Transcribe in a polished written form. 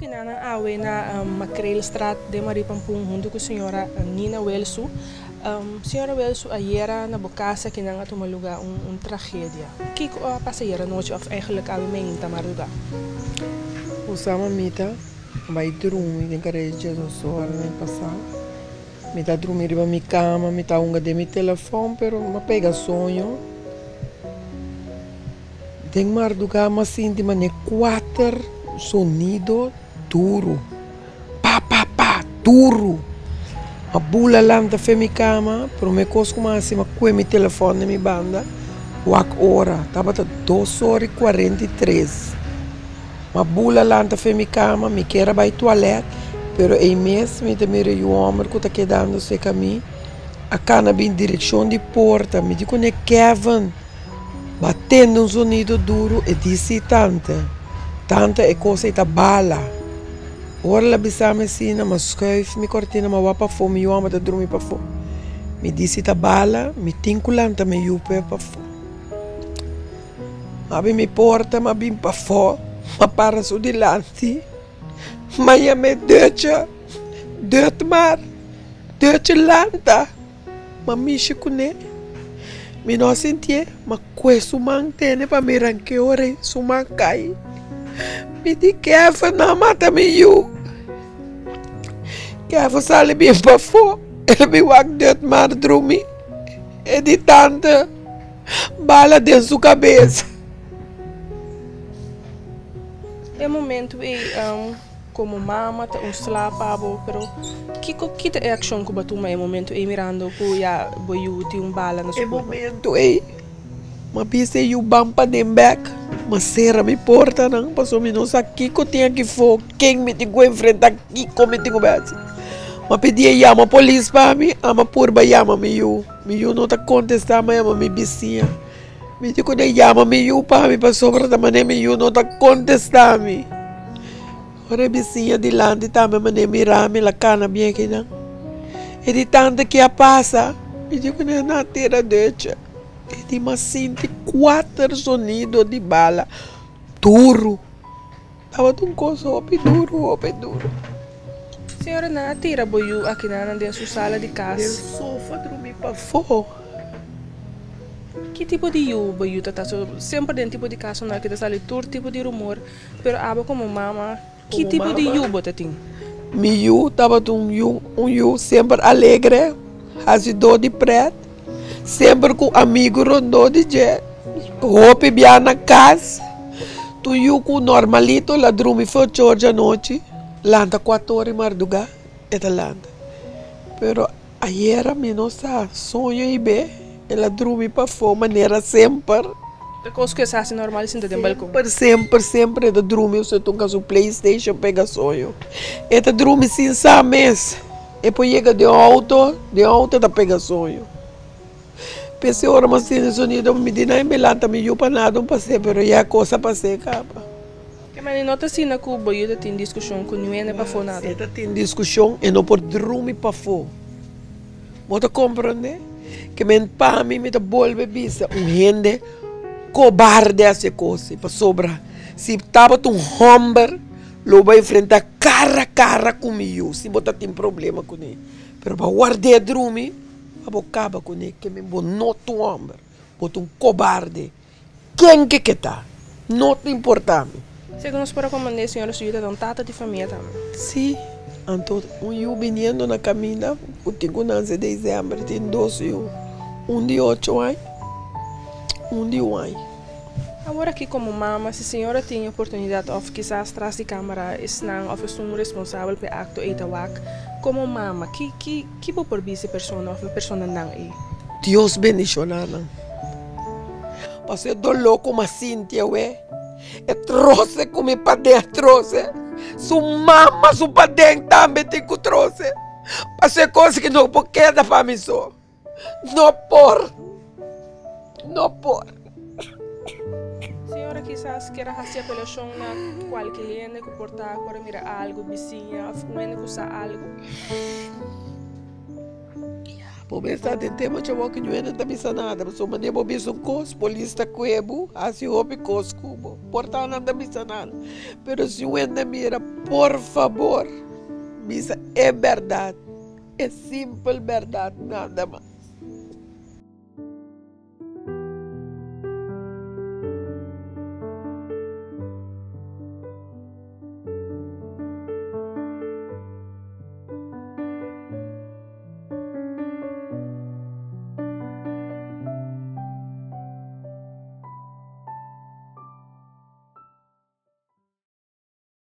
Aki nan nan awe na Makreelstraat den Marie Pampoen hunto cu señora Nina Welsu. Señora Welsu, ayera na bo casa aki nan a tuma luga un tragedia. Kico a pasa ayera nochi of eigenlijk awe meinta marduga? Usa mamita bai drumi den kare djedos ora den pasa. Mi ta drumi riba mi kama, mi ta hunga den mi telefòn, pero mi a pega soño. Den mardugá mi a sinti manera kuater sonido duru, pa pa pa, duru. Mi a bula lanta fen mi kama, promé kos ku mi a hasi mi a kue mi telefòn den mi banda, wak ora, tabata dos ora i 43. M'a bula lanta fe mi kama, mi kier a bai tualèt, pero ei mes mi ta mira yu hòmber ku ta kedando serka mi a kana bin direkshon di porta. Mi di kuné, Kevin! B'a tende un zonido duru, e di, Sí, tante. Tante, e kos ei ta bala. Ora el a bisa mi asina, m'a skùif mi kòrtina, m'a wak pafó, mi yu hòmber ta drumi pafó. Mi di, Si ta bala, mi tin ku lanta mi yu p'e pafó. M'a bin mi porta, m'a bin pafó, m'a para su dilanti, m'a yam'é Dutje, Dutmar, Dutje lanta! M'a mishi kuné, mi no a sintié, m'a kue su man tene pa mi rank'é ora ei su man kai. Mi di, Kevin, nan a mata mi yu. Kevin sali bin pafó, el a bin wak Dutmar drumi, e di, Tante. Bala den su kabes. E momento ei komo mama ta un sla pa bo, pero kiko ki ta e akshon ku bo a tuma e momento ei mirando ku ya bo yu tin un bala na su E kurpa? momento ei mi a bisa e yu ban paden bek, mi a sera mi portanan pasobra mi no sa kiko tin aki fo, ken mi tin ku enfrenta, kiko mi tin ku bai hasi. Mi a pidi e yama polis pa mi, ami a purba yama mi yu. Mi yu no ta kontestá, mi a yama mi bisiña. Mi di ku nan yama mi yu pa mi pasobra ta manera mi yu no ta kontestá mi. Ora e bisiña dilanti tambe manera mira mi, el a kana bien kinan. E di tanta ke a pasa? Mi di ku nan a tira decha. E di mi a sinti kuater sonido di bala duru. Tabata un kos hopi duru, hopi duru. Señora, nan a tira bo yu akinanan den su sala di kas. Den sofa drumi pafó. Ki tipo di yu bo yu ta ta? So, semper den tipo di kasonan aki ta sali tur tipo di rumor, pero abo komo mama, ki tipo di yu bo ta tin? Mi yu tabata un yu, un yu semper alegre, hasidó di prèt, semper ku amigu rondó di dje, hopi bia na kas. Tur yu ku normalito la drumi for ocho or djanochi, lanta kuater or di mardugá e ta lanta. Pero ayera mi no sa soño i be el a drumi pafó manera semper. E kos ku e sa hasi normal sinta den balkon. Semper, semper, semper e ta drumi osea tunka su playstation pega soño. E ta drumi sin sa mes. E por yega den outo, den outo e ta pega soño. P'esei ora mi a sinti sonido mi di nan mi lanta mi yu pa nada un pas'é pero ya kos a pas'é kaba. Ke manera no ta asina ku bo yu ta tin diskushon ku niun hende pafó nada? Si e ta tin diskushon e no por drumi pafó. Bo ta komprondé? Ke men pa mi mi ta bolbe bisa un hende kobarde hasi e kos ei pasobra si tabata un hòmber lo bo a enfrentá kara kara ku mi yu si bo ta tin problema kuné pero bo a ward'é drumi. Pa bo kaba kuné ke men bo no ta un hòmber, bo ta un kobarde. Ken ke ke ta, no ta importá mi. Segun nos por a komprendé, señora su yu ta un tata di famia tambe. Sí, anto un yu biniendo na kaminda ku tin ku nanse desèmber tin dos yu, un di ocho aña, un di un aña. Awor aki komo mama, si señora tin e oportunidat òf kisas tras di kámara esnan òf esun responsabel pa e akto ei ta wak, komo mama, ki ki ki bo por bisa e persona òf e personanan ei? Dios bendishoná nan. Pasobra e doló ku mi a sinti awe, e trose ku mi paden a trose, su mama su paden tambe tin ku trose. Pasobra e kos aki no por keda pa mi so. No por. No por. Señora kisas kier a hasi apelashon na kualke hende ku por ta por a mira algu, bisiña òf un hende ku sa algu. Ya. Bo mes ta den tema chawó ku niun hende ta bisa nada, pasobra manera bo bisa un kos, polis ta kue bo, hasi hopi kos ku bo. Por ta nan ta bisa nada, pero si un hende mira, por fabor, bisa e bèrdat, e simpel bèrdat, nada mas.